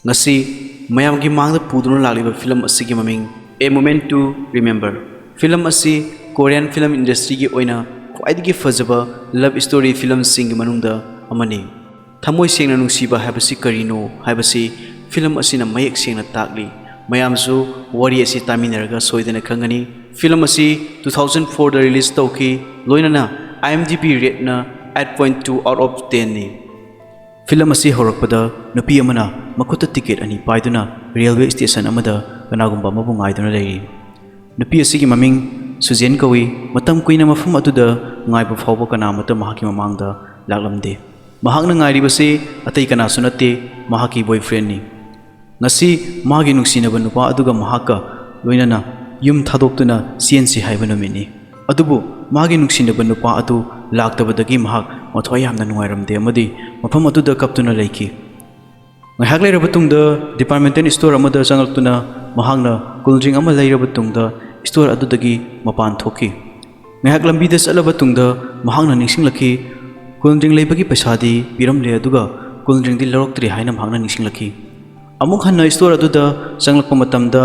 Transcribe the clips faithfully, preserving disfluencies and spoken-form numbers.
ꯉꯁꯤ ꯃꯌꯥꯝꯒꯤ ꯃꯥꯡꯗ ꯄꯨꯗꯨꯅ ꯂꯥꯛꯂꯤꯕ ꯐꯤꯂꯝ ꯑꯁꯤꯒꯤ ꯃꯃꯤꯡ A Moment to Remember꯫ Film ꯑꯁꯤ ꯀꯣꯔꯤꯌꯟ ꯐꯤꯂꯝ ꯏꯟꯗꯁꯇ꯭ꯔꯤꯒꯤ ꯑꯣꯏꯅ ꯈ꯭ꯋꯥꯏꯗꯒꯤ ꯐꯖꯕ ꯂꯚ ꯁ꯭ꯇꯣꯔꯤ ꯐꯤꯂꯝꯁꯤꯡꯒꯤ ꯃꯅꯨꯡꯗ ꯑꯃꯅꯤ꯫ ꯊꯃꯣꯏ ꯁꯦꯡꯅ ꯅꯨꯡꯁꯤꯕ ꯍꯥꯏꯕꯁꯤ ꯀꯔꯤꯅꯣ ꯍꯥꯏꯕꯁꯤ ꯐꯤꯂꯝ ꯑꯁꯤꯅ ꯃꯌꯦꯛ ꯁꯦꯡꯅ ꯇꯥꯛꯂꯤ꯫ ꯃꯌꯥꯝꯁꯨ ꯋꯥꯔꯤ ꯑꯁꯤ ꯇꯥꯃꯤꯟꯅꯔꯒ ꯁꯣꯏꯗꯅ ꯈꯪꯒꯅꯤ꯫ ꯐꯤꯂꯝ ꯑꯁꯤ two thousand fourꯗ ꯔꯤꯂꯤꯖ ꯇꯧꯈꯤ꯫ ꯂꯣꯏꯅꯅ IMDb ꯔꯦꯠꯅ eight point two out of tenꯅꯤ꯫ ꯐꯤꯂꯝ ꯑꯁꯤ ꯍꯧꯔꯛꯄꯗ ꯅꯨꯄꯤ ꯑꯃꯅ ꯃꯈꯨꯠꯇ ꯇꯤꯀꯦꯠ ꯑꯅꯤ ꯄꯥꯏꯗꯨꯅ ꯔꯦꯜꯋꯦ ꯁ꯭ꯇꯦꯁꯟ ꯑꯃꯗ ꯀꯅꯥꯒꯨꯝꯕ ꯑꯃꯕꯨ ꯉꯥꯏꯗꯨꯅ ꯂꯩꯔꯤ꯫ ꯅꯨꯄꯤ ꯑꯁꯤꯒꯤ ꯃꯃꯤꯡ ꯁꯨꯖꯦꯟ ꯀꯧꯏ꯫ ꯃꯇꯝ ꯀꯨꯏꯅ ꯃꯐꯝ ꯑꯗꯨꯗ ꯉꯥꯏꯕ ꯐꯥꯎꯕ ꯀꯅꯥ ꯑꯃꯠꯇ ꯃꯍꯥꯛꯀꯤ ꯃꯃꯥꯡꯗ ꯂꯥꯛꯂꯝꯗꯦ꯫ ꯃꯍꯥꯛꯅ ꯉꯥꯏꯔꯤꯕꯁꯤ ꯑꯇꯩ ꯀꯅꯥꯁꯨ ꯅꯠꯇꯦ, ꯃꯍꯥꯛꯀꯤ ꯕꯣꯏꯐ꯭ꯔꯦꯟꯅꯤ꯫ ꯉꯁꯤ ꯃꯥꯒꯤ ꯅꯨꯡꯁꯤꯅꯕ ꯅꯨꯄꯥ ꯑꯗꯨꯒ ꯃꯍꯥꯛꯀ ꯂꯣꯏꯅꯅ ꯌꯨꯝ ꯊꯥꯗꯣꯛꯇꯨꯅ ꯆꯦꯟꯁꯤ ꯍꯥꯏꯕ ꯅꯨꯃꯤꯠꯅꯤ꯫ ꯑꯗꯨꯕꯨ ꯃꯥꯒꯤ ꯅꯨꯡꯁꯤꯅꯕ ꯅꯨꯄꯥ ꯑꯗꯨ ꯂꯥꯛꯇꯕꯗꯒꯤ ꯃꯍꯥꯛ ꯃꯊ꯭ꯋꯥꯏ ꯌꯥꯝꯅ ꯅꯨꯡꯉꯥꯏꯔꯝꯗꯦ ꯑꯃꯗꯤ ꯃꯐꯝ ꯑꯗꯨꯗ ꯀꯞꯇꯨꯅ ꯂꯩꯈꯤ꯫ ꯉꯥꯏꯍꯥꯛ ꯂꯩꯔꯕ ꯇꯨꯡꯗ ꯗꯤꯄꯥꯔꯠꯃꯦꯟꯇꯦꯜ ꯁ꯭ꯇꯣꯔ ꯑꯃꯗ ꯆꯪꯂꯛꯇꯨꯅ ꯃꯍꯥꯛꯅ ꯀꯣꯜ ꯗ꯭ꯔꯤꯡ ꯑꯃ ꯂꯩꯔꯕ ꯇꯨꯡꯗ ꯁ꯭ꯇꯣꯔ ꯑꯗꯨꯗꯒꯤ ꯃꯄꯥꯟ ꯊꯣꯛꯈꯤ꯫ ꯉꯥꯏꯍꯥꯛ ꯂꯝꯕꯤꯗ ꯆꯠꯂꯕ ꯇꯨꯡꯗ ꯃꯍꯥꯛꯅ ꯅꯤꯡꯁꯤꯡꯂꯛꯈꯤ, ꯀꯣꯜ ꯗ꯭ꯔꯤꯡ ꯂꯩꯕꯒꯤ ꯄꯩꯁꯥꯗꯤ ꯄꯤꯔꯝꯂꯦ, ꯑꯗꯨꯒ ꯀꯣꯜ ꯗ꯭ꯔꯤꯡꯗꯤ ꯂꯧꯔꯛꯇ꯭ꯔꯦ ꯍꯥꯏꯅ ꯃꯍꯥꯛꯅ ꯅꯤꯡꯁꯤꯡꯂꯛꯈꯤ꯫ ꯑꯃꯨꯛ ꯍꯟꯅ ꯁ꯭ꯇꯣꯔ ꯑꯗꯨꯗ ꯆꯪꯂꯛꯄ ꯃꯇꯝꯗ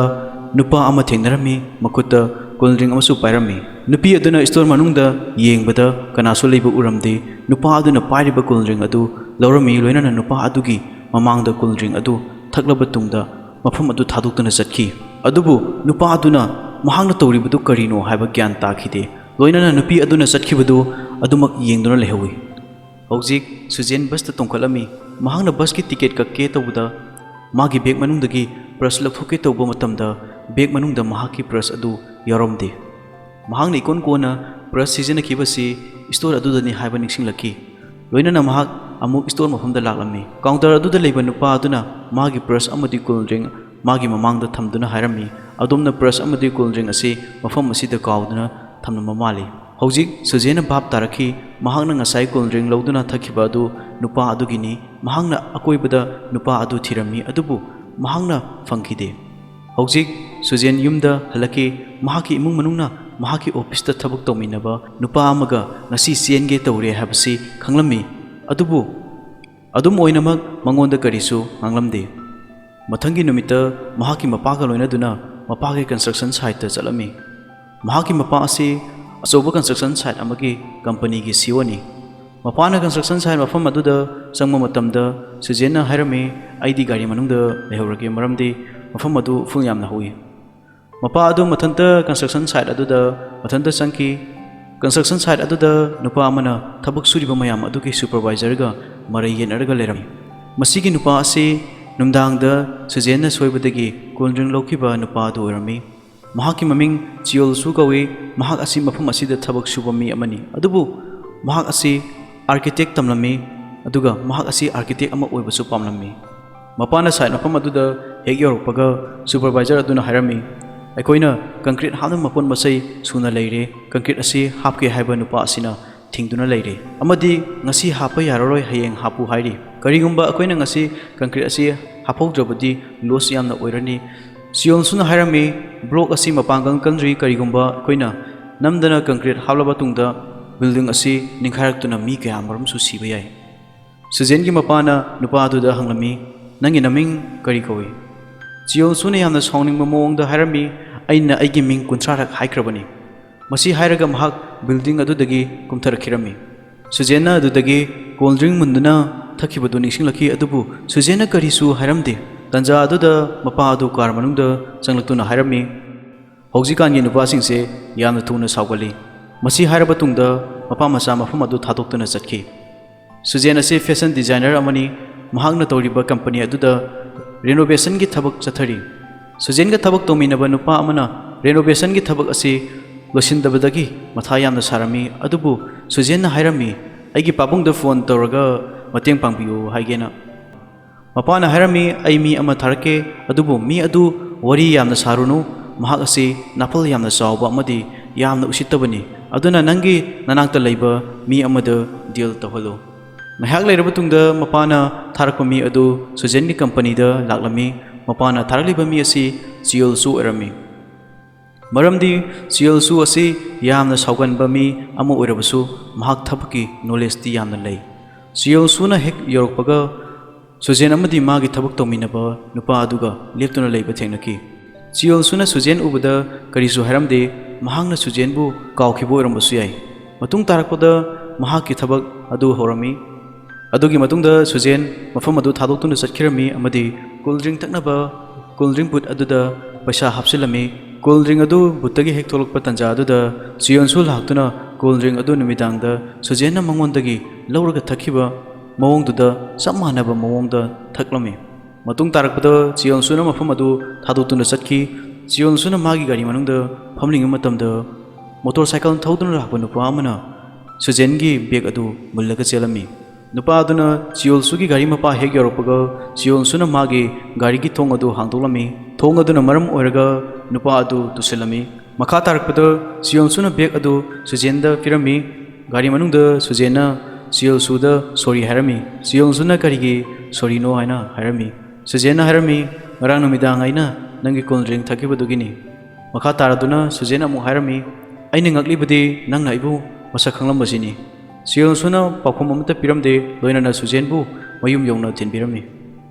ꯅꯨꯄꯥ ꯑꯃ ꯊꯦꯡꯅꯔꯝꯃꯤ꯫ ꯃꯈꯨꯠꯇ ꯀꯣꯜ ꯗ꯭ꯔꯤꯡ ꯑꯃꯁꯨ ꯄꯥꯏꯔꯝꯃꯤ꯫ ꯅꯨꯄꯤ ꯑꯗꯨꯅ ꯁ꯭ꯇꯣꯔ ꯃꯅꯨꯡꯗ ꯌꯦꯡꯕꯗ ꯀꯅꯥꯁꯨ ꯂꯩꯕ ꯎꯔꯝꯗꯦ꯫ ꯅꯨꯄꯥ ꯑꯗꯨꯅ ꯄꯥꯏꯔꯤꯕ ꯀꯣꯜ ꯗ꯭ꯔꯤꯡ ꯑꯗꯨ ꯂꯧꯔꯝꯃꯤ, ꯂꯣꯏꯅꯅ ꯅꯨꯄꯥ ꯑꯗꯨꯒꯤ ꯃꯃꯥꯡꯗ ꯀꯣꯜ ꯗ꯭ꯔꯤꯡ ꯑꯗꯨ ꯊꯛꯂꯕ ꯇꯨꯡꯗ ꯃꯐꯝ ꯑꯗꯨ ꯊꯥꯗꯣꯛꯇꯨꯅ ꯆꯠꯈꯤ꯫ ꯑꯗꯨꯕꯨ ꯅꯨꯄꯥ ꯑꯗꯨꯅ ꯃꯍꯥꯛꯅ ꯇꯧꯔꯤꯕꯗꯨ ꯀꯔꯤꯅꯣ ꯍꯥꯏꯕ ꯒ꯭ꯌꯥꯟ ꯇꯥꯈꯤꯗꯦ꯫ ꯂꯣꯏꯅꯅ ꯅꯨꯄꯤ ꯑꯗꯨꯅ ꯆꯠꯈꯤꯕꯗꯨ ꯑꯗꯨꯃꯛ ꯌꯦꯡꯗꯨꯅ ꯂꯩꯍꯧꯏ꯫ ꯍꯧꯖꯤꯛ ꯁꯨꯖꯦꯟ ꯕꯁꯇ ꯇꯣꯡꯈꯠꯂꯝꯃꯤ꯫ ꯃꯍꯥꯛꯅ ꯕꯁꯀꯤ ꯇꯤꯀꯦꯠ ꯀꯛꯀꯦ ꯇꯧꯕꯗ ꯃꯥꯒꯤ ꯕꯦꯒ ꯃꯅꯨꯡꯗꯒꯤ ꯄꯔꯁ ꯂꯧꯊꯣꯛꯀꯦ ꯇꯧꯕ ꯃꯇꯝꯗ ꯕꯦꯒ ꯃꯅꯨꯡꯗ ꯃꯍꯥꯛꯀꯤ ꯄꯔꯁ ꯑꯗꯨ ꯌꯥꯎꯔꯝꯗꯦ꯫ ꯃꯍꯥꯛꯅ ꯏꯀꯣꯟ ꯀꯣꯟꯅ ꯄꯔꯁ ꯁꯤꯖꯤꯟꯅꯈꯤꯕꯁꯤ ꯁ꯭ꯇꯣꯔ ꯑꯗꯨꯗꯅꯤ ꯍꯥꯏꯕ ꯅꯤꯡꯁꯤꯡꯂꯛꯈꯤ꯫ ꯂꯣꯏꯅꯅ ꯃꯍꯥꯛ ꯑꯃꯨꯛ ꯁ꯭ꯇꯣꯔ ꯃꯐꯝꯗ ꯂꯥꯛꯂꯝꯃꯤ꯫ ꯀꯥꯎꯟꯇꯔ ꯑꯗꯨꯗ ꯂꯩꯕ ꯅꯨꯄꯥ ꯑꯗꯨꯅ ꯃꯥꯒꯤ ꯄꯔꯁ ꯑꯃꯗꯤ ꯀꯣꯜ ꯗ꯭ꯔꯤꯡ ꯃꯥꯒꯤ ꯃꯃꯥꯡꯗ ꯊꯝꯗꯨꯅ ꯍꯥꯏꯔꯝꯃꯤ, "ꯑꯗꯣꯝꯅ ꯄꯔꯁ ꯑꯃꯗꯤ ꯀꯣꯜ ꯗ꯭ꯔꯤꯡ ꯑꯁꯤ ꯃꯐꯝ ꯑꯁꯤꯗ ꯀꯥꯎꯗꯨꯅ ꯊꯝꯂꯝꯕ ꯃꯥꯜꯂꯤ"꯫ ꯍꯧꯖꯤꯛ ꯁꯨꯖꯦꯟꯅ ꯚꯥꯞ ꯇꯥꯔꯛꯈꯤ꯫ ꯃꯍꯥꯛꯅ ꯉꯁꯥꯏ ꯀꯣꯜ ꯗ꯭ꯔꯤꯡ ꯂꯧꯗꯨꯅ ꯊꯛꯈꯤꯕ ꯑꯗꯨ ꯅꯨꯄꯥ ꯑꯗꯨꯒꯤꯅꯤ꯫ ꯃꯍꯥꯛꯅ ꯑꯀꯣꯏꯕꯗ ꯅꯨꯄꯥ ꯑꯗꯨ ꯊꯤꯔꯝꯃꯤ, ꯑꯗꯨꯕꯨ ꯃꯍꯥꯛꯅ ꯐꯪꯈꯤꯗꯦ꯫ ꯍꯧꯖꯤꯛ ꯁꯨꯖꯦꯟ ꯌꯨꯝꯗ ꯍꯜꯂꯛꯈꯤ꯫ ꯃꯍꯥꯛꯀꯤ ꯏꯃꯨꯡ ꯃꯅꯨꯡꯅ ꯃꯍꯥꯛꯀꯤ ꯑꯣꯐꯤꯁꯇ ꯊꯕꯛ ꯇꯧꯃꯤꯟꯅꯕ ꯅꯨꯄꯥ ꯑꯃꯒ ꯉꯁꯤ ꯆꯦꯟꯒꯦ ꯇꯧꯔꯦ ꯍꯥꯏꯕꯁꯤ ꯈꯪꯂꯝꯃꯤ꯫ ꯑꯗꯨꯕꯨ ꯑꯗꯨꯝ ꯑꯣꯏꯅꯃꯛ ꯃꯉꯣꯟꯗ ꯀꯔꯤꯁꯨ ꯉꯥꯡꯂꯝꯗꯦ꯫ ꯃꯊꯪꯒꯤ ꯅꯨꯃꯤꯠꯇ ꯃꯍꯥꯛꯀꯤ ꯃꯄꯥꯒ ꯂꯣꯏꯅꯗꯨꯅ ꯃꯄꯥꯒꯤ construction siteꯇ ꯆꯠꯂꯝꯃꯤ꯫ ꯃꯍꯥꯛꯀꯤ ꯃꯄꯥ ꯑꯁꯤ ꯑꯆꯧꯕ construction site ꯑꯃꯒꯤ companyꯒꯤ CEOꯅꯤ꯫ ꯃꯄꯥꯅ construction site ꯃꯐꯝ ꯑꯗꯨꯗ ꯆꯪꯕ ꯃꯇꯝꯗ ꯁꯨꯖꯦꯟꯅ ꯍꯥꯏꯔꯝꯃꯤ, "ꯑꯩꯗꯤ ꯒꯥꯔꯤ ꯃꯅꯨꯡꯗ ꯂꯩꯍꯧꯔꯒꯦ, ꯃꯔꯝꯗꯤ ꯃꯐꯝ ꯑꯗꯨ ꯎꯐꯨꯜ ꯌꯥꯝꯅ ꯍꯧꯏ"꯫ ꯃꯄꯥ ꯑꯗꯨ ꯃꯊꯟꯇ construction site ꯑꯗꯨꯗ ꯃꯊꯟꯇ ꯆꯪꯈꯤ꯫ Construction site ꯑꯗꯨꯗ ꯅꯨꯄꯥ ꯑꯃꯅ ꯊꯕꯛ ꯁꯨꯔꯤꯕ ꯃꯌꯥꯝ ꯑꯗꯨꯒꯤ supervisorꯒ ꯃꯔꯩ ꯌꯦꯠꯅꯔꯒ ꯂꯩꯔꯝꯃꯤ꯫ ꯃꯁꯤꯒꯤ ꯅꯨꯄꯥ ꯑꯁꯤ ꯅꯨꯡꯗꯥꯡꯗ ꯁꯨꯖꯦꯟꯅ ꯁꯣꯏꯕꯗꯒꯤ cold drink ꯂꯧꯈꯤꯕ ꯅꯨꯄꯥ ꯑꯗꯨ ꯑꯣꯏꯔꯝꯃꯤ꯫ ꯃꯍꯥꯛꯀꯤ ꯃꯃꯤꯡ ꯆꯤꯌꯣꯜ ꯁꯨ ꯀꯧꯏ꯫ ꯃꯍꯥꯛ ꯑꯁꯤ ꯃꯐꯝ ꯑꯁꯤꯗ ꯊꯕꯛ ꯁꯨꯕ ꯃꯤ ꯑꯃꯅꯤ, ꯑꯗꯨꯕꯨ ꯃꯍꯥꯛ ꯑꯁꯤ architect ꯇꯝꯂꯝꯃꯤ, ꯑꯗꯨꯒ ꯃꯍꯥꯛ ꯑꯁꯤ architect ꯑꯃ ꯑꯣꯏꯕꯁꯨ ꯄꯥꯝꯂꯝꯃꯤ꯫ ꯃꯄꯥꯅ site ꯃꯐꯝ ꯑꯗꯨꯗ ꯍꯦꯛ ꯌꯧꯔꯛꯄꯒ supervisor ꯑꯗꯨꯅ ꯍꯥꯏꯔꯝꯃꯤ, "ꯑꯩꯈꯣꯏꯅ concrete ꯍꯥꯞꯅꯕ ꯃꯄꯣꯠ ꯃꯆꯩ ꯁꯨꯅ ꯂꯩꯔꯦ, concrete ꯑꯁꯤ ꯍꯥꯞꯀꯦ ꯍꯥꯏꯕ ꯅꯨꯄꯥ ꯑꯁꯤꯅ ꯊꯤꯡꯗꯨꯅ ꯂꯩꯔꯦ, ꯑꯃꯗꯤ ꯉꯁꯤ ꯍꯥꯞꯄ ꯌꯥꯔꯔꯣꯏ, ꯍꯌꯦꯡ ꯍꯥꯞꯄꯨ" ꯍꯥꯏꯔꯤ꯫ ꯀꯔꯤꯒꯨꯝꯕ ꯑꯩꯈꯣꯏꯅ ꯉꯁꯤ concrete ꯑꯁꯤ ꯍꯥꯞꯍꯧꯗ꯭ꯔꯕꯗꯤ loss ꯌꯥꯝꯅ ꯑꯣꯏꯔꯅꯤ꯫ ꯆꯤꯌꯣꯜ ꯁꯨꯅ ꯍꯥꯏꯔꯝꯃꯤ, "Block ꯑꯁꯤ ꯃꯄꯥꯡꯒꯜ ꯀꯟꯗ꯭ꯔꯤ, ꯀꯔꯤꯒꯨꯝꯕ ꯑꯩꯈꯣꯏꯅ ꯅꯝꯗꯅ concrete ꯍꯥꯞꯂꯕ ꯇꯨꯡꯗ building ꯑꯁꯤ ꯅꯤꯡꯈꯥꯏꯔꯛꯇꯨꯅ ꯃꯤ ꯀꯌꯥ ꯃꯔꯨꯝꯁꯨ ꯁꯤꯕ ꯌꯥꯏ"꯫ ꯁꯨꯖꯦꯟꯒꯤ ꯃꯄꯥꯅ ꯅꯨꯄꯥ ꯑꯗꯨꯗ ꯍꯪꯂꯝꯃꯤ, "ꯅꯪꯒꯤ ꯅꯃꯤꯡ ꯀꯔꯤ ꯀꯧꯏ?" ꯆꯤꯌꯣꯜ ꯁꯨꯅ ꯌꯥꯝꯅ ꯁꯥꯎꯅꯤꯡꯕ ꯃꯑꯣꯡꯗ ꯍꯥꯏꯔꯝꯃꯤ, "ꯑꯩꯅ ꯑꯩꯒꯤ ꯃꯤꯡ ꯀꯨꯟꯊ꯭ꯔꯥꯔꯛ ꯍꯥꯏꯈ꯭ꯔꯕꯅꯤ"꯫ ꯃꯁꯤ ꯍꯥꯏꯔꯒ ꯃꯍꯥꯛ building ꯑꯗꯨꯗꯒꯤ ꯀꯨꯝꯊꯔꯛꯈꯤꯔꯝꯃꯤ꯫ ꯁꯨꯖꯦꯟꯅ ꯑꯗꯨꯗꯒꯤ cold drink ꯃꯨꯟꯗꯨꯅ ꯊꯛꯈꯤꯕꯗꯨ ꯅꯤꯡꯁꯤꯡꯂꯛꯈꯤ, ꯑꯗꯨꯕꯨ ꯁꯨꯖꯦꯟꯅ ꯀꯔꯤꯁꯨ ꯍꯥꯏꯔꯝꯗꯦ꯫ ꯇꯟꯖꯥ ꯑꯗꯨꯗ ꯃꯄꯥ ꯑꯗꯨ car ꯃꯅꯨꯡꯗ ꯆꯪꯂꯛꯇꯨꯅ ꯍꯥꯏꯔꯝꯃꯤ, "ꯍꯧꯖꯤꯛꯀꯥꯟꯒꯤ ꯅꯨꯄꯥꯁꯤꯡꯁꯦ ꯌꯥꯝꯅ ꯊꯨꯅ ꯁꯥꯎꯒꯜꯂꯤ"꯫ ꯃꯁꯤ ꯍꯥꯏꯔꯕ ꯇꯨꯡꯗ ꯃꯄꯥ ꯃꯆꯥ ꯃꯐꯝ ꯑꯗꯨ ꯊꯥꯗꯣꯛꯇꯨꯅ ꯆꯠꯈꯤ꯫ ꯁꯨꯖꯦꯟ ꯑꯁꯤ fashion designer ꯑꯃꯅꯤ꯫ ꯃꯍꯥꯛꯅ ꯇꯧꯔꯤꯕ company ꯑꯗꯨꯗ renovationꯒꯤ ꯊꯕꯛ ꯆꯠꯊꯔꯤ꯫ ꯁꯨꯖꯦꯟꯒ ꯊꯕꯛ ꯇꯧꯃꯤꯟꯅꯕ ꯅꯨꯄꯥ ꯑꯃꯅ renovationꯒꯤ ꯊꯕꯛ ꯑꯁꯤ ꯂꯣꯏꯁꯤꯟꯗꯕꯗꯒꯤ ꯃꯊꯥ ꯌꯥꯝꯅ ꯁꯥꯔꯝꯃꯤ, ꯑꯗꯨꯕꯨ ꯁꯨꯖꯦꯟꯅ ꯍꯥꯏꯔꯝꯃꯤ, "ꯑꯩꯒꯤ ꯄꯥꯕꯨꯡꯗ phone ꯇꯧꯔꯒ ꯃꯇꯦꯡ ꯄꯥꯡꯕꯤꯌꯨ" ꯍꯥꯏꯒꯦꯅ꯫ ꯃꯄꯥꯅ ꯍꯥꯏꯔꯝꯃꯤ, "ꯑꯩ ꯃꯤ ꯑꯃ ꯊꯥꯔꯛꯀꯦ, ꯑꯗꯨꯕꯨ ꯃꯤ ꯑꯗꯨ ꯋꯥꯔꯤ ꯌꯥꯝꯅ ꯁꯥꯔꯨꯅꯨ꯫ ꯃꯍꯥꯛ ꯑꯁꯤ ꯅꯥꯄꯜ ꯌꯥꯝꯅ ꯆꯥꯎꯕ ꯑꯃꯗꯤ ꯌꯥꯝꯅ ꯎꯁꯤꯠꯇꯕꯅꯤ꯫ ꯑꯗꯨꯅ ꯅꯪꯒꯤ ꯅꯅꯥꯛꯇ ꯂꯩꯕ ꯃꯤ ꯑꯃꯗ deal ꯇꯧꯍꯜꯂꯨ"꯫ ꯉꯥꯏꯍꯥꯛ ꯂꯩꯔꯕ ꯇꯨꯡꯗ ꯃꯄꯥꯅ ꯊꯥꯔꯛꯄ ꯃꯤ ꯑꯗꯨ ꯁꯨꯖꯦꯟꯒꯤ companyꯗ ꯂꯥꯛꯂꯝꯃꯤ꯫ ꯃꯄꯥꯅ ꯊꯥꯔꯛꯂꯤꯕ ꯃꯤ ꯑꯁꯤ ꯆꯤꯌꯣꯜ ꯁꯨ ꯑꯣꯏꯔꯝꯃꯤ꯫ ꯃꯔꯝꯗꯤ ꯆꯤꯌꯣꯜ ꯁꯨ ꯑꯁꯤ ꯌꯥꯝꯅ ꯁꯥꯎꯒꯟꯕ ꯃꯤ ꯑꯃ ꯑꯣꯏꯔꯕꯁꯨ, ꯃꯍꯥꯛ ꯊꯕꯛꯀꯤ knowledgeꯇꯤ ꯌꯥꯝꯅ ꯂꯩ꯫ ꯆꯤꯌꯣꯜ ꯁꯨꯅ ꯍꯦꯛ ꯌꯧꯔꯛꯄꯒ, ꯁꯨꯖꯦꯟ ꯑꯃꯗꯤ ꯃꯥꯒꯤ ꯊꯕꯛ ꯇꯧꯃꯤꯟꯅꯕ ꯅꯨꯄꯥ ꯑꯗꯨꯒ ꯂꯦꯞꯇꯨꯅ ꯂꯩꯕ ꯊꯦꯡꯅꯈꯤ꯫ ꯆꯤꯌꯣꯜꯁꯨꯅ ꯁꯨꯖꯦꯟ ꯎꯕꯗ ꯀꯔꯤꯁꯨ ꯍꯥꯏꯔꯝꯗꯦ꯫ ꯃꯍꯥꯛꯅ ꯁꯨꯖꯦꯟꯕꯨ ꯀꯥꯎꯈꯤꯕ ꯑꯣꯏꯔꯝꯕꯁꯨ ꯌꯥꯏ꯫ ꯃꯇꯨꯡ ꯇꯥꯔꯛꯄꯗ ꯃꯍꯥꯛꯀꯤ ꯊꯕꯛ ꯑꯗꯨ ꯍꯧꯔꯝꯃꯤ꯫ ꯑꯗꯨꯒꯤ ꯃꯇꯨꯡꯗ ꯁꯨꯖꯦꯟ ꯃꯐꯝ ꯑꯗꯨ ꯊꯥꯗꯣꯛꯇꯨꯅ ꯆꯠꯈꯤꯔꯝꯃꯤ ꯑꯃꯗꯤ ꯀꯣꯜ ꯗ꯭ꯔꯤꯡ ꯊꯛꯅꯕ ꯀꯣꯜ ꯗ꯭ꯔꯤꯡ ꯕꯨꯠ ꯑꯗꯨꯗ ꯄꯩꯁꯥ ꯍꯥꯞꯆꯤꯜꯂꯝꯃꯤ꯫ ꯀꯣꯜ ꯗ꯭ꯔꯤꯡ ꯑꯗꯨ ꯕꯨꯠꯇꯒꯤ ꯍꯦꯛ ꯊꯣꯛꯂꯛꯄ ꯇꯥꯟꯖꯥ ꯑꯗꯨꯗ ꯆꯤꯌꯣꯟꯁꯨ ꯂꯥꯛꯇꯨꯅ ꯀꯣꯜ ꯗ꯭ꯔꯤꯡ ꯑꯗꯨ ꯅꯨꯃꯤꯗꯥꯡꯗ ꯁꯨꯖꯦꯟꯅ ꯃꯉꯣꯟꯗꯒꯤ ꯂꯧꯔꯒ ꯊꯛꯈꯤꯕ ꯃꯑꯣꯡꯗꯨꯗ ꯆꯞ ꯃꯥꯟꯅꯕ ꯃꯑꯣꯡꯗ ꯊꯛꯂꯝꯃꯤ꯫ ꯃꯇꯨꯡ ꯇꯥꯔꯛꯄꯗ ꯆꯤꯌꯣꯟꯁꯨꯅ ꯃꯐꯝ ꯑꯗꯨ ꯊꯥꯗꯣꯛꯇꯨꯅ ꯆꯠꯈꯤ꯫ ꯆꯤꯌꯣꯟꯁꯨꯅ ꯃꯥꯒꯤ ꯒꯥꯔꯤ ꯃꯅꯨꯡꯗ ꯐꯝꯂꯤꯉꯩ ꯃꯇꯝꯗ ꯃꯣꯇꯣꯔ ꯁꯥꯏꯀꯜ ꯊꯧꯗꯨꯅ ꯂꯥꯛꯄ ꯅꯨꯄꯥ ꯑꯃꯅ ꯁꯨꯖꯦꯟꯒꯤ ꯕꯦꯒ ꯑꯗꯨ ꯃꯨꯜꯂꯒ ꯆꯦꯜꯂꯝꯃꯤ꯫ ꯅꯨꯄꯥ ꯑꯗꯨꯅ ꯆꯤꯌꯣꯜꯁꯨꯒꯤ ꯒꯥꯔꯤ ꯃꯄꯥ ꯍꯦꯛ ꯌꯧꯔꯛꯄꯒ ꯆꯤꯌꯣꯜꯁꯨꯅ ꯃꯥꯒꯤ ꯒꯥꯔꯤꯒꯤ ꯊꯣꯡ ꯑꯗꯨ ꯍꯥꯡꯗꯣꯛꯂꯝꯃꯤ꯫ ꯊꯣꯡ ꯑꯗꯨꯅ ꯃꯔꯝ ꯑꯣꯏꯔꯒ ꯅꯨꯄꯥ ꯑꯗꯨ ꯇꯨꯁꯤꯜꯂꯝꯃꯤ꯫ ꯃꯈꯥ ꯇꯥꯔꯛꯄꯗ ꯆꯤꯌꯣꯜꯁꯨꯅ ꯕꯦꯒ ꯑꯗꯨ ꯁꯨꯖꯦꯟꯗ ꯄꯤꯔꯝꯃꯤ꯫ ꯒꯥꯔꯤ ꯃꯅꯨꯡꯗ ꯁꯨꯖꯦꯟꯅ ꯆꯤꯌꯣꯜꯁꯨꯗ ꯁꯣꯔꯤ ꯍꯥꯏꯔꯝꯃꯤ꯫ ꯆꯤꯌꯣꯜꯁꯨꯅ ꯀꯔꯤꯒꯤ ꯁꯣꯔꯤꯅꯣ ꯍꯥꯏꯅ ꯍꯥꯏꯔꯝꯃꯤ꯫ ꯁꯨꯖꯦꯟꯅ ꯍꯥꯏꯔꯝꯃꯤ, "ꯉꯔꯥꯡ ꯅꯨꯃꯤꯗꯥꯡ ꯑꯩꯅ ꯅꯪꯒꯤ ꯀꯣꯜ ꯗ꯭ꯔꯤꯡ ꯊꯛꯈꯤꯕꯗꯨꯒꯤꯅꯤ"꯫ ꯃꯈꯥ ꯇꯥꯔꯗꯨꯅ ꯁꯨꯖꯦꯟꯅ ꯑꯃꯨꯛ ꯍꯥꯏꯔꯝꯃꯤ, "ꯑꯩꯅ ꯉꯛꯂꯤꯕꯗꯤ ꯅꯪꯅ ꯑꯩꯕꯨ ꯃꯁꯛ ꯈꯪꯂꯝꯕꯁꯤꯅꯤ"꯫ ꯆꯤꯌꯣꯜꯁꯨꯅ ꯄꯥꯎꯈꯨꯝ ꯑꯃꯠꯇ ꯄꯤꯔꯝꯗꯦ, ꯂꯣꯏꯅꯅ ꯁꯨꯖꯦꯟꯕꯨ ꯃꯌꯨꯝ ꯌꯧꯅ ꯊꯤꯟꯕꯤꯔꯝꯃꯤ꯫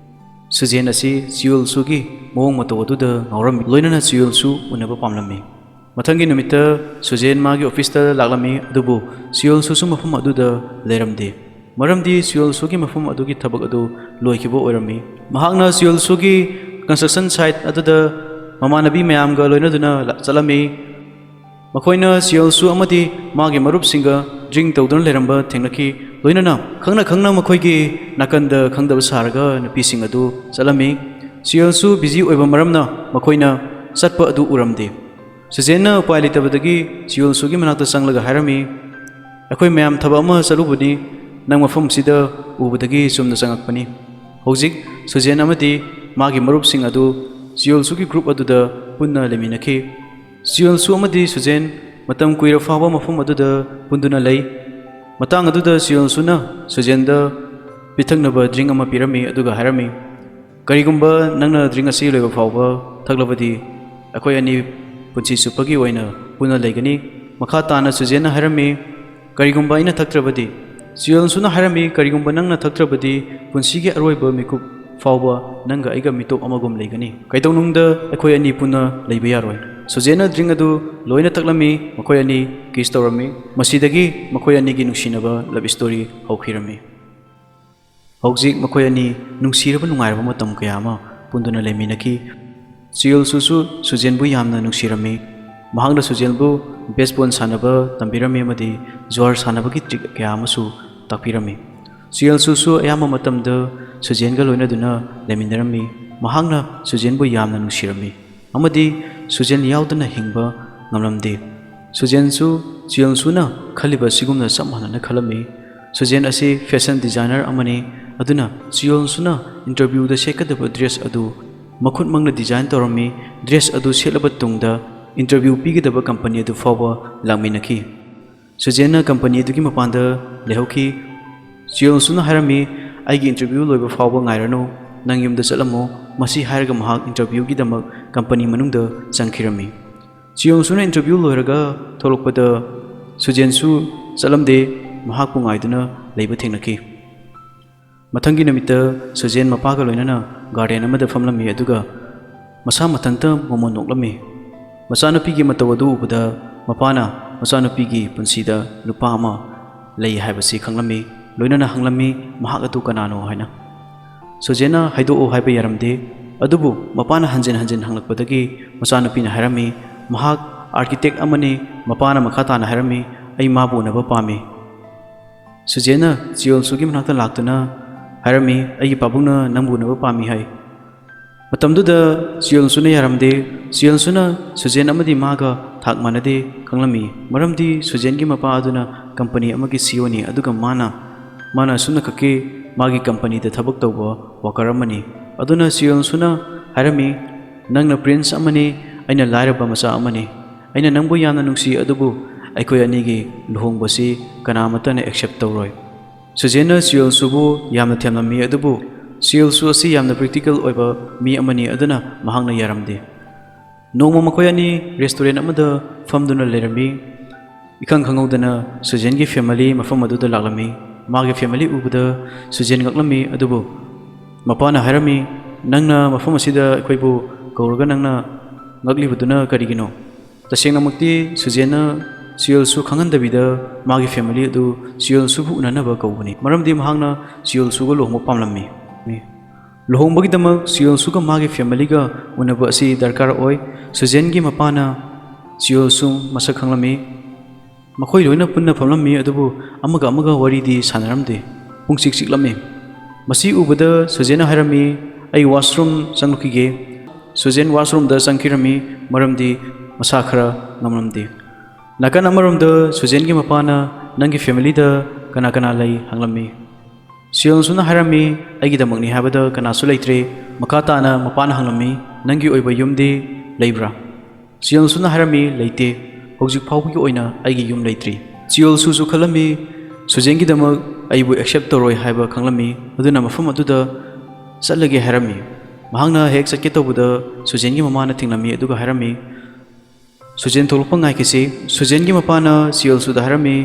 ꯁꯨꯖꯦꯟ ꯑꯁꯤ ꯆꯤꯌꯣꯜꯁꯨꯒꯤ ꯃꯑꯣꯡ ꯃꯇꯧ ꯑꯗꯨꯗ ꯉꯥꯎꯔꯝꯃꯤ, ꯂꯣꯏꯅꯅ ꯆꯤꯌꯣꯜꯁꯨ ꯎꯅꯕ ꯄꯥꯝꯂꯝꯃꯤ꯫ ꯃꯊꯪꯒꯤ ꯅꯨꯃꯤꯠꯇ ꯁꯨꯖꯦꯟ ꯃꯥꯒꯤ ꯑꯣꯐꯤꯁꯇ ꯂꯥꯛꯂꯝꯃꯤ, ꯑꯗꯨꯕꯨ ꯆꯤꯌꯣꯜꯁꯨꯁꯨ ꯃꯐꯝ ꯑꯗꯨꯗ ꯂꯩꯔꯝꯗꯦ꯫ ꯃꯔꯝꯗꯤ ꯆꯤꯌꯣꯜꯁꯨꯒꯤ ꯃꯐꯝ ꯑꯗꯨꯒꯤ ꯊꯕꯛ ꯑꯗꯨ ꯂꯣꯏꯈꯤꯕ ꯑꯣꯏꯔꯝꯃꯤ꯫ ꯃꯍꯥꯛꯅ ꯆꯤꯌꯣꯜꯁꯨꯒꯤ construction site ꯑꯗꯨꯗ ꯃꯃꯥꯟꯅꯕꯤ ꯃꯌꯥꯝꯒ ꯂꯣꯏꯅꯗꯨꯅ ꯂꯥ-, ꯆꯠꯂꯝꯃꯤ꯫ ꯃꯈꯣꯏꯅ ꯆꯤꯌꯣꯜꯁꯨ ꯑꯃꯗꯤ ꯃꯥꯒꯤ ꯃꯔꯨꯞꯁꯤꯡꯒ ꯗ꯭ꯔꯤꯡ ꯇꯧꯗꯨꯅ ꯂꯩꯔꯝꯕ ꯊꯦꯡꯅꯈꯤ꯫ ꯂꯣꯏꯅꯅ ꯈꯪꯅ ꯈꯪꯅ ꯃꯈꯣꯏꯒꯤ ꯅꯥꯀꯟꯗ ꯈꯪꯗꯕ ꯁꯥꯔꯒ ꯅꯨꯄꯤꯁꯤꯡ ꯑꯗꯨ ꯆꯠꯂꯝꯃꯤ꯫ ꯆꯤꯌꯣꯜꯁꯨ ꯕꯤꯖꯤ ꯑꯣꯏꯕ ꯃꯔꯝꯅ ꯃꯈꯣꯏꯅ ꯆꯠꯄ ꯑꯗꯨ ꯎꯔꯝꯗꯦ꯫ ꯁꯨꯖꯦꯟꯅ ꯎꯄꯥꯏ ꯂꯩꯇꯕꯗꯒꯤ ꯆꯤꯌꯣꯜꯁꯨꯒꯤ ꯃꯅꯥꯛꯇ ꯆꯪꯂꯒ ꯍꯥꯏꯔꯝꯃꯤ, "ꯑꯩꯈꯣꯏ ꯃꯌꯥꯝ ꯊꯕꯛ ꯑꯃ ꯆꯠꯂꯨꯕꯅꯤ, ꯅꯪ ꯃꯐꯝꯁꯤꯗ ꯎꯕꯗꯒꯤ ꯆꯨꯝꯅ ꯆꯪꯉꯛꯄꯅꯤ"꯫ ꯍꯧꯖꯤꯛ ꯁꯨꯖꯦꯟ ꯑꯃꯗꯤ ꯃꯥꯒꯤ ꯃꯔꯨꯞꯁꯤꯡ ꯑꯗꯨ ꯆꯤꯌꯣꯜꯁꯨꯒꯤ ꯒ꯭ꯔꯨꯞ ꯑꯗꯨꯗ ꯄꯨꯟꯅ ꯂꯩꯃꯤꯟꯅꯈꯤ꯫ ꯆꯤꯌꯣꯜꯁꯨ ꯑꯃꯗꯤ ꯁꯨꯖꯦꯟ ꯃꯇꯝ ꯀꯨꯏꯔ ꯐꯥꯎꯕ ꯃꯐꯝ ꯑꯗꯨꯗ ꯄꯨꯟꯗꯨꯅ ꯂꯩ꯫ ꯃꯇꯥꯡ ꯑꯗꯨꯗ ꯆꯤꯌꯣꯜꯁꯨꯅ ꯁꯨꯖꯦꯟꯗ ꯄꯤꯊꯛꯅꯕ ꯗ꯭ꯔꯤꯡ ꯑꯃ ꯄꯤꯔꯝꯃꯤ, ꯑꯗꯨꯒ ꯍꯥꯏꯔꯝꯃꯤ, "ꯀꯔꯤꯒꯨꯝꯕ ꯅꯪꯅ ꯗ꯭ꯔꯤꯡ ꯑꯁꯤ ꯂꯣꯏꯕ ꯐꯥꯎꯕ ꯊꯛꯂꯕꯗꯤ ꯑꯩꯈꯣꯏ ꯑꯅꯤ ꯄꯨꯟꯁꯤ ꯆꯨꯞꯄꯒꯤ ꯑꯣꯏꯅ ꯄꯨꯟꯅ ꯂꯩꯒꯅꯤ"꯫ ꯃꯈꯥ ꯇꯥꯅ ꯁꯨꯖꯦꯟꯅ ꯍꯥꯏꯔꯝꯃꯤ, "ꯀꯔꯤꯒꯨꯝꯕ ꯑꯩꯅ ꯊꯛꯇ꯭ꯔꯕꯗꯤ ꯆꯤꯌꯣꯜꯁꯨꯅ ꯍꯥꯏꯔꯝꯃꯤ, "ꯀꯔꯤꯒꯨꯝꯕ ꯅꯪꯅ ꯊꯛꯇ꯭ꯔꯕꯗꯤ, ꯄꯨꯟꯁꯤꯒꯤ ꯑꯔꯣꯏꯕ ꯃꯤꯀꯨꯞ ꯐꯥꯎꯕ ꯅꯪꯒ ꯑꯩꯒ ꯃꯤꯇꯣꯞ ꯑꯃꯒꯨꯝ ꯂꯩꯒꯅꯤ꯫ ꯀꯩꯗꯧꯅꯨꯡꯗ ꯑꯩꯈꯣꯏ ꯑꯅꯤ ꯄꯨꯟꯅ ꯂꯩꯕ ꯌꯥꯔꯣꯏ꯫" ꯁꯨꯖꯦꯟꯅ ꯗ꯭ꯔꯤꯡ ꯑꯗꯨ ꯂꯣꯏꯅ ꯊꯛꯂꯝꯃꯤ꯫ ꯃꯈꯣꯏ ꯑꯅꯤ ꯀꯤꯁ ꯇꯧꯔꯝꯃꯤ꯫ ꯃꯁꯤꯗꯒꯤ ꯃꯈꯣꯏ ꯑꯅꯤꯒꯤ ꯅꯨꯡꯁꯤꯅꯕ ꯂꯚ ꯁ꯭ꯇꯣꯔꯤ ꯍꯧꯈꯤꯔꯝꯃꯤ꯫ ꯍꯧꯖꯤꯛ ꯃꯈꯣꯏ ꯑꯅꯤ ꯅꯨꯡꯁꯤꯔꯕ ꯅꯨꯡꯉꯥꯏꯔꯕ ꯃꯇꯝ ꯀꯌꯥ ꯑꯃ ꯄꯨꯟꯗꯨꯅ ꯂꯩꯃꯤꯟꯅꯈꯤ꯫ ꯆꯤꯌꯣꯜꯁꯨꯁꯨ ꯁꯨꯖꯦꯟꯕꯨ ꯌꯥꯝꯅ ꯅꯨꯡꯁꯤꯔꯝꯃꯤ꯫ ꯃꯍꯥꯛꯅ ꯁꯨꯖꯦꯟꯕꯨ ꯕꯦꯁꯕꯣꯜ ꯁꯥꯟꯅꯕ ꯇꯝꯕꯤꯔꯝꯃꯤ ꯑꯃꯗꯤ ꯖꯨꯋꯥꯔ ꯁꯥꯟꯅꯕꯒꯤ ꯇ꯭ꯔꯤꯛ ꯀꯌꯥ ꯑꯃꯁꯨ ꯇꯥꯛꯄꯤꯔꯝꯃꯤ꯫ ꯆꯤꯌꯣꯜꯁꯨꯁꯨ ꯑꯌꯥꯝꯕ ꯃꯇꯝꯗ ꯁꯨꯖꯦꯟꯒ ꯂꯣꯏꯅꯗꯨꯅ ꯂꯩꯃꯤꯟꯅꯔꯝꯃꯤ꯫ ꯃꯍꯥꯛꯅ ꯁꯨꯖꯦꯟꯕꯨ ꯌꯥꯝꯅ ꯅꯨꯡꯁꯤꯔꯝꯃꯤ ꯑꯃꯗꯤ ꯁꯨꯖꯦꯟ ꯌꯥꯎꯗꯅ ꯍꯤꯡꯕ ꯉꯝꯂꯝꯗꯦ꯫ ꯁꯨꯖꯦꯟꯁꯨ ꯆꯤꯌꯣꯜꯁꯨꯅ ꯈꯜꯂꯤꯕ ꯑꯁꯤꯒꯨꯝꯅ ꯆꯞ ꯃꯥꯟꯅꯅ ꯈꯜꯂꯝꯃꯤ꯫ ꯁꯨꯖꯦꯟ ꯑꯁꯤ ꯐꯦꯁꯟ ꯗꯤꯖꯥꯏꯅꯔ ꯑꯃꯅꯤ, ꯑꯗꯨꯅ ꯆꯤꯌꯣꯜꯁꯨꯅ ꯏꯟꯇꯔꯚ꯭ꯌꯨꯗ ꯁꯦꯠꯀꯗꯕ ꯗ꯭ꯔꯦꯁ ꯑꯗꯨ ꯃꯈꯨꯠꯃꯛꯅ ꯗꯤꯖꯥꯏꯟ ꯇꯧꯔꯝꯃꯤ꯫ ꯗ꯭ꯔꯦꯁ ꯑꯗꯨ ꯁꯦꯠꯂꯕ ꯇꯨꯡꯗ ꯏꯟꯇꯔꯚ꯭ꯌꯨ ꯄꯤꯒꯗꯕ ꯀꯝꯄꯅꯤ ꯑꯗꯨ ꯐꯥꯎꯕ ꯂꯥꯛꯃꯤꯟꯅꯈꯤ꯫ ꯁꯨꯖꯦꯟꯅ ꯀꯝꯄꯅꯤ ꯑꯗꯨꯒꯤ ꯃꯄꯥꯟꯗ ꯂꯩꯍꯧꯈꯤ꯫ ꯆꯤꯌꯣꯜꯁꯨꯅ ꯍꯥꯏꯔꯝꯃꯤ, "ꯑꯩꯒꯤ ꯏꯟꯇꯔꯚ꯭ꯌꯨ ꯂꯣꯏꯕ ꯐꯥꯎꯕ ꯉꯥꯏꯔꯅꯨ, ꯅꯪ ꯌꯨꯝꯗ ꯆꯠꯂꯝꯃꯣ꯫" ꯃꯁꯤ ꯍꯥꯏꯔꯒ ꯃꯍꯥꯛ ꯏꯟꯇꯔꯚ꯭ꯌꯨꯒꯤꯗꯃꯛ ꯀꯝꯄꯅꯤ ꯃꯅꯨꯡꯗ ꯆꯪꯈꯤꯔꯝꯃꯤ꯫ ꯆꯤꯌꯣꯜꯁꯨꯅ ꯏꯟꯇꯔꯚ꯭ꯌꯨ ꯂꯣꯏꯔꯒ ꯊꯣꯛꯂꯛꯄꯗ ꯁꯨꯖꯦꯟꯁꯨ ꯆꯠꯂꯝꯗꯦ, ꯃꯍꯥꯛꯄꯨ ꯉꯥꯏꯗꯨꯅ ꯂꯩꯕ ꯊꯦꯡꯅꯈꯤ꯫ ꯃꯊꯪꯒꯤ ꯅꯨꯃꯤꯠꯇ ꯁꯨꯖꯦꯟ ꯃꯄꯥꯒ ꯂꯣꯏꯅꯅ ꯒꯥꯔꯗꯦꯟ ꯑꯃꯗ ꯐꯝꯂꯝꯃꯤ, ꯑꯗꯨꯒ ꯃꯁꯥ ꯃꯊꯟꯇ ꯃꯣꯃꯣꯟ ꯅꯣꯛꯂꯝꯃꯤ꯫ ꯃꯆꯥꯅꯨꯄꯤꯒꯤ ꯃꯇꯧ ꯑꯗꯨ ꯎꯕꯗ ꯃꯄꯥꯅ ꯃꯆꯥꯅꯨꯄꯤꯒꯤ ꯄꯨꯟꯁꯤꯗ ꯅꯨꯄꯥ ꯑꯃ ꯂꯩ ꯍꯥꯏꯕꯁꯤ ꯈꯪꯂꯝꯃꯤ, ꯂꯣꯏꯅꯅ ꯍꯪꯂꯝꯃꯤ, "ꯃꯍꯥꯛ ꯑꯗꯨ ꯀꯅꯥꯅꯣ?" ꯍꯥꯏꯅ꯫ ꯁꯨꯖꯦꯟꯅ ꯍꯥꯏꯗꯣꯛꯎ ꯍꯥꯏꯕ ꯌꯥꯔꯝꯗꯦ, ꯑꯗꯨꯕꯨ ꯃꯄꯥꯅ ꯍꯟꯖꯤꯟ ꯍꯟꯖꯤꯟ ꯍꯪꯂꯛꯄꯗꯒꯤ ꯃꯆꯥꯅꯨꯄꯤꯅ ꯍꯥꯏꯔꯝꯃꯤ, "ꯃꯍꯥꯛ ꯑꯥꯔꯀꯤꯇꯦꯛ ꯑꯃꯅꯤ꯫" ꯃꯄꯥꯅ ꯃꯈꯥ ꯇꯥꯅ ꯍꯥꯏꯔꯝꯃꯤ, "ꯑꯩ ꯃꯥꯕꯨ ꯎꯅꯕ ꯄꯥꯝꯃꯤ꯫" ꯁꯨꯖꯦꯟꯅ ꯆꯤꯌꯣꯜꯁꯨꯒꯤ ꯃꯅꯥꯛꯇ ꯂꯥꯛꯇꯨꯅ ꯍꯥꯏꯔꯝꯃꯤ, "ꯑꯩꯒꯤ ꯄꯥꯕꯨꯡꯅ ꯅꯪꯕꯨ ꯎꯅꯕ ꯄꯥꯝꯃꯤ ꯍꯥꯏ꯫" ꯃꯇꯝꯗꯨꯗ ꯆꯤꯌꯣꯜꯁꯨꯅ ꯌꯥꯔꯝꯗꯦ꯫ ꯆꯤꯌꯣꯜꯁꯨꯅ ꯁꯨꯖꯦꯟ ꯑꯃꯗꯤ ꯃꯥꯒ ꯊꯥꯛ ꯃꯥꯟꯅꯗꯦ ꯈꯪꯂꯝꯃꯤ, ꯃꯔꯝꯗꯤ ꯁꯨꯖꯦꯟꯒꯤ ꯃꯄꯥ ꯑꯗꯨꯅ ꯀꯝꯄꯅꯤ ꯑꯃꯒꯤ ꯁꯤ ꯏ ꯑꯣꯅꯤ, ꯑꯗꯨꯒ ꯃꯥꯅ, ꯃꯥꯅ ꯑꯁꯨꯝꯅ ꯈꯛꯀꯤ ꯃꯥꯒꯤ ꯀꯝꯄꯅꯤꯗ ꯊꯕꯛ ꯇꯧꯕ ꯋꯥꯀꯔ ꯑꯃꯅꯤ꯫ ꯑꯗꯨꯅ ꯆꯤꯌꯣꯜꯁꯨꯅ ꯍꯥꯏꯔꯝꯃꯤ, "ꯅꯪꯅ ꯄ꯭ꯔꯤꯟꯁ ꯑꯃꯅꯤ, ꯑꯩꯅ ꯂꯥꯏꯔꯕ ꯃꯆꯥ ꯑꯃꯅꯤ꯫ ꯑꯩꯅ ꯅꯪꯕꯨ ꯌꯥꯝꯅ ꯅꯨꯡꯁꯤ, ꯑꯗꯨꯕꯨ ꯑꯩꯈꯣꯏ ꯑꯅꯤꯒꯤ ꯂꯨꯍꯣꯡꯕꯁꯤ ꯀꯅꯥꯃꯠꯇꯅ ꯑꯦꯛꯁꯦꯞ ꯇꯧꯔꯣꯏ꯫" ꯁꯨꯖꯦꯟꯅ ꯆꯤꯌꯣꯜꯁꯨꯕꯨ ꯌꯥꯝꯅ ꯊꯦꯝꯂꯝꯃꯤ, ꯑꯗꯨꯕꯨ ꯆꯤꯌꯣꯜꯁꯨ ꯑꯁꯤ ꯌꯥꯝꯅ ꯄ꯭ꯔꯦꯛꯇꯤꯀꯦꯜ ꯑꯣꯏꯕ ꯃꯤ ꯑꯃꯅꯤ, ꯑꯗꯨꯅ ꯃꯍꯥꯛꯅ ꯌꯥꯔꯝꯗꯦ꯫ ꯅꯣꯡꯃ ꯃꯈꯣꯏ ꯑꯅꯤ ꯔꯦꯁꯇꯨꯔꯦꯟ ꯑꯃꯗ ꯐꯝꯗꯨꯅ ꯂꯩꯔꯝꯃꯤ꯫ ꯏꯈꯪ ꯈꯪꯍꯧꯗꯅ ꯁꯨꯖꯦꯟꯒꯤ family ꯃꯐꯝ ꯑꯗꯨꯗ ꯂꯥꯛꯂꯝꯃꯤ꯫ ꯃꯥꯒꯤ family ꯎꯕꯗ ꯁꯨꯖꯦꯟ ꯉꯛꯂꯝꯃꯤ, ꯑꯗꯨꯕꯨ ꯃꯄꯥꯅ ꯍꯥꯏꯔꯝꯃꯤ, "ꯅꯪꯅ ꯃꯐꯝ ꯑꯁꯤꯗ ꯑꯩꯈꯣꯏꯕꯨ ꯀꯧꯔꯒ ꯅꯪꯅ ꯉꯛꯂꯤꯕꯗꯨꯅ ꯀꯔꯤꯒꯤꯅꯣ?" ꯇꯁꯦꯡꯅꯃꯛꯇꯤ ꯁꯨꯖꯦꯟꯅ ꯁꯤꯑꯣꯜꯁꯨ ꯈꯪꯍꯟꯗꯕꯤꯗ ꯃꯥꯒꯤ family ꯑꯗꯨ ꯁꯤꯑꯣꯜꯁꯨꯕꯨ ꯎꯅꯅꯕ ꯀꯧꯕꯅꯤ, ꯃꯔꯝꯗꯤ ꯃꯍꯥꯛꯅ ꯁꯤꯑꯣꯜꯁꯨꯒ ꯂꯨꯍꯣꯡꯕ ꯄꯥꯝꯂꯝꯃꯤ꯫ ꯂꯨꯍꯣꯡꯕꯒꯤꯗꯃꯛ ꯁꯤꯑꯣꯜꯁꯨꯒ ꯃꯥꯒꯤ familyꯒ ꯎꯅꯕ ꯑꯁꯤ ꯗꯔꯀꯥꯔ ꯑꯣꯏ꯫ ꯁꯨꯖꯦꯟꯒꯤ ꯃꯄꯥꯅ ꯁꯤꯑꯣꯜꯁꯨ ꯃꯁꯛ ꯈꯪꯂꯝꯃꯤ꯫ ꯃꯈꯣꯏ ꯂꯣꯏꯅ ꯄꯨꯟꯅ ꯐꯝꯂꯝꯃꯤ, ꯑꯗꯨꯕꯨ ꯑꯃꯒ ꯑꯃꯒ ꯋꯥꯔꯤꯗꯤ ꯁꯥꯟꯅꯔꯝꯗꯦ꯫ ꯄꯨꯡꯆꯤꯛ ꯆꯤꯛꯂꯝꯃꯤ꯫ ꯃꯁꯤ ꯎꯕꯗ ꯁꯨꯖꯦꯟꯅ ꯍꯥꯏꯔꯝꯃꯤ, "ꯑꯩ washroom ꯆꯪꯂꯨꯈꯤꯒꯦ꯫" ꯁꯨꯖꯦꯟ washroomꯗ ꯆꯪꯈꯤꯔꯝꯃꯤ, ꯃꯔꯝꯗꯤ ꯃꯁꯥ ꯈꯔ ꯉꯝꯂꯝꯗꯦ꯫ ꯅꯥꯀꯟ ꯑꯃꯔꯣꯝꯗ ꯁꯨꯖꯦꯟꯒꯤ ꯃꯄꯥꯅ, "ꯅꯪꯒꯤ familyꯗ ꯀꯅꯥ ꯀꯅꯥ ꯂꯩ?" ꯍꯪꯂꯝꯃꯤ꯫ ꯁꯤꯑꯣꯜꯁꯨꯅ ꯍꯥꯏꯔꯝꯃꯤ, "ꯑꯩꯒꯤꯗꯃꯛꯅꯤ ꯍꯥꯏꯕꯗ ꯀꯅꯥꯁꯨ ꯂꯩꯇ꯭ꯔꯦ꯫" ꯃꯈꯥ ꯇꯥꯅ ꯃꯄꯥꯅ ꯍꯪꯂꯝꯃꯤ, "ꯅꯪꯒꯤ ꯑꯣꯏꯕ ꯌꯨꯝꯗꯤ ꯂꯩꯕ꯭ꯔꯥ?" ꯁꯤꯑꯣꯜꯁꯨꯅ ꯍꯥꯏꯔꯝꯃꯤ, "ꯂꯩꯇꯦ, ꯍꯧꯖꯤꯛ ꯐꯥꯎꯕꯒꯤ ꯑꯣꯏꯅ ꯑꯩꯒꯤ ꯌꯨꯝ ꯂꯩꯇ꯭ꯔꯤ꯫" ꯁꯤꯑꯣꯜꯁꯨꯁꯨ ꯈꯜꯂꯝꯃꯤ, ꯁꯨꯖꯦꯟꯒꯤꯗꯃꯛ ꯑꯩꯕꯨ accept ꯇꯧꯔꯣꯏ ꯍꯥꯏꯕ ꯈꯪꯂꯝꯃꯤ, ꯑꯗꯨꯅ ꯃꯐꯝ ꯑꯗꯨꯗ ꯆꯠꯂꯒꯦ ꯍꯥꯏꯔꯝꯃꯤ꯫ ꯃꯍꯥꯛꯅ ꯍꯦꯛ ꯆꯠꯀꯦ ꯇꯧꯕꯗ ꯁꯨꯖꯦꯟꯒꯤ ꯃꯃꯥꯅ ꯊꯤꯡꯂꯝꯃꯤ, ꯑꯗꯨꯒ ꯍꯥꯏꯔꯝꯃꯤ, "ꯁꯨꯖꯦꯟ ꯊꯣꯛꯂꯛꯄ ꯉꯥꯏꯈꯤꯁꯤ꯫" ꯁꯨꯖꯦꯟꯒꯤ ꯃꯄꯥꯅ ꯁꯤꯑꯣꯜꯁꯨꯗ ꯍꯥꯏꯔꯝꯃꯤ,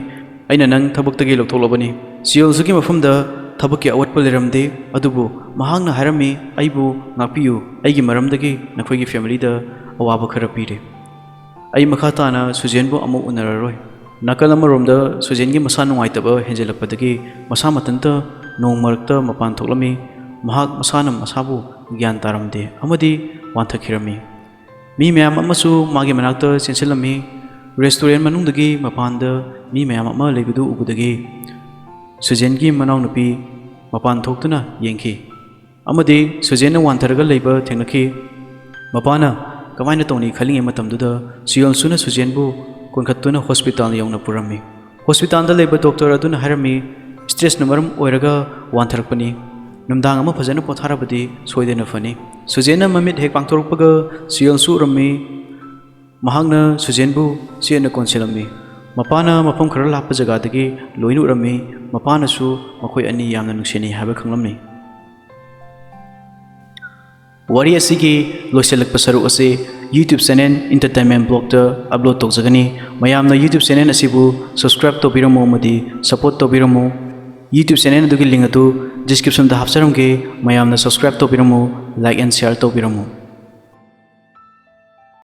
"ꯑꯩꯅ ꯅꯪ ꯊꯕꯛꯇꯒꯤ ꯂꯧꯊꯣꯛꯂꯕꯅꯤ꯫" ꯁꯤꯑꯣꯜꯁꯨꯒꯤ ꯃꯐꯝꯗ ꯊꯕꯛꯀꯤ ꯑꯋꯥꯠꯄ ꯂꯩꯔꯝꯗꯦ, ꯑꯗꯨꯕꯨ ꯃꯍꯥꯛꯅ ꯍꯥꯏꯔꯝꯃꯤ, "ꯑꯩꯕꯨ ꯉꯥꯛꯄꯤꯌꯨ, ꯑꯩꯒꯤ ꯃꯔꯝꯗꯒꯤ ꯅꯈꯣꯏꯒꯤ familyꯗ ꯑꯋꯥꯕ ꯈꯔ ꯄꯤꯔꯦ꯫ ꯑꯩ ꯃꯈꯥ ꯇꯥꯅ ꯁꯨꯖꯦꯟꯕꯨ ꯑꯃꯨꯛ ꯎꯅꯔꯔꯣꯏ꯫" ꯅꯥꯀꯜ ꯑꯃꯔꯣꯝꯗ ꯁꯨꯖꯦꯟꯒꯤ ꯃꯁꯥ ꯅꯨꯡꯉꯥꯏꯇꯕ ꯍꯦꯟꯖꯜꯂꯛꯄꯗꯒꯤ ꯃꯁꯥ ꯃꯊꯟꯇ ꯅꯣꯡ ꯃꯔꯛꯇ ꯃꯄꯥꯟ ꯊꯣꯛꯂꯝꯃꯤ꯫ ꯃꯍꯥꯛ ꯃꯁꯥꯅ ꯃꯁꯥꯕꯨ ꯒ꯭ꯌꯥꯟ ꯇꯥꯔꯝꯗꯦ ꯑꯃꯗꯤ ꯋꯥꯟꯊꯈꯤꯔꯝꯃꯤ꯫ ꯃꯤ ꯃꯌꯥꯝ ꯑꯃꯁꯨ ꯃꯥꯒꯤ ꯃꯅꯥꯛꯇ ꯆꯦꯟꯁꯤꯜꯂꯝꯃꯤ꯫ Restaurant ꯃꯅꯨꯡꯗꯒꯤ ꯃꯄꯥꯟꯗ ꯃꯤ ꯃꯌꯥꯝ ꯑꯃ ꯂꯩꯕꯗꯨ ꯎꯕꯗꯒꯤ ꯁꯨꯖꯦꯟꯒꯤ ꯃꯅꯥꯎꯅꯨꯄꯤ ꯃꯄꯥꯟ ꯊꯣꯛꯇꯨꯅ ꯌꯦꯡꯈꯤ ꯑꯃꯗꯤ ꯁꯨꯖꯦꯟꯅ ꯋꯥꯟꯊꯔꯒ ꯂꯩꯕ ꯊꯦꯡꯅꯈꯤ꯫ ꯃꯄꯥꯅ ꯀꯃꯥꯏꯅ ꯇꯧꯅꯤ ꯈꯜꯂꯤꯉꯩ ꯃꯇꯝꯗꯨꯗ ꯁꯤꯑꯣꯜꯁꯨꯅ ꯁꯨꯖꯦꯟꯕꯨ ꯀꯣꯟꯈꯠꯇꯨꯅ hospital ꯌꯧꯅ ꯄꯨꯔꯝꯃꯤ꯫ Hospitalꯗ ꯂꯩꯕ doctor ꯑꯗꯨꯅ ꯍꯥꯏꯔꯝꯃꯤ, "Stressꯅ ꯃꯔꯝ ꯑꯣꯏꯔꯒ ꯋꯥꯟꯊꯔꯛꯄꯅꯤ꯫ ꯅꯨꯡꯗꯥꯡ ꯑꯃ ꯐꯖꯅ ꯄꯣꯊꯥꯔꯕꯗꯤ ꯁꯣꯏꯗꯅ ꯐꯅꯤ꯫" ꯁꯨꯖꯦꯟꯅ ꯃꯃꯤꯠ ꯍꯦꯛ ꯄꯥꯡꯊꯣꯔꯛꯄꯒ ꯁꯤꯑꯣꯜꯁꯨ ꯎꯔꯝꯃꯤ꯫ ꯃꯍꯥꯛꯅ ꯁꯨꯖꯦꯟꯕꯨ ꯆꯦꯠꯅ ꯀꯣꯟꯁꯤꯜꯂꯝꯃꯤ꯫ ꯃꯄꯥꯅ ꯃꯐꯝ ꯈꯔ ꯂꯥꯞꯄ ꯖꯒꯥꯗꯒꯤ ꯂꯣꯏꯅ ꯎꯔꯝꯃꯤ꯫ ꯃꯄꯥꯅꯁꯨ ꯃꯈꯣꯏ ꯑꯅꯤ ꯌꯥꯝꯅ ꯅꯨꯡꯁꯤꯅꯩ ꯍꯥꯏꯕ ꯈꯪꯂꯝꯃꯤ꯫ ꯋꯥꯔꯤ ꯑꯁꯤꯒꯤ ꯂꯣꯏꯁꯤꯜꯂꯛꯄ ꯁꯔꯨꯛ ꯑꯁꯤ YouTube channel Entertainment Blog ꯇ upload ꯇꯧꯖꯒꯅꯤ꯫ ꯃꯌꯥꯝꯅ YouTube channel ꯑꯁꯤꯕꯨ subscribe ꯇꯧꯕꯤꯔꯝꯃꯨ ꯑꯃꯗꯤ support ꯇꯧꯕꯤꯔꯝꯃꯨ꯫ YouTube channel ꯑꯗꯨꯒꯤ link ꯑꯗꯨ description ꯗ ꯍꯥꯞꯆꯔꯝꯒꯦ꯫ ꯃꯌꯥꯝꯅ subscribe ꯇꯧꯕꯤꯔꯝꯃꯨ, like and share ꯇꯧꯕꯤꯔꯝꯃꯨ꯫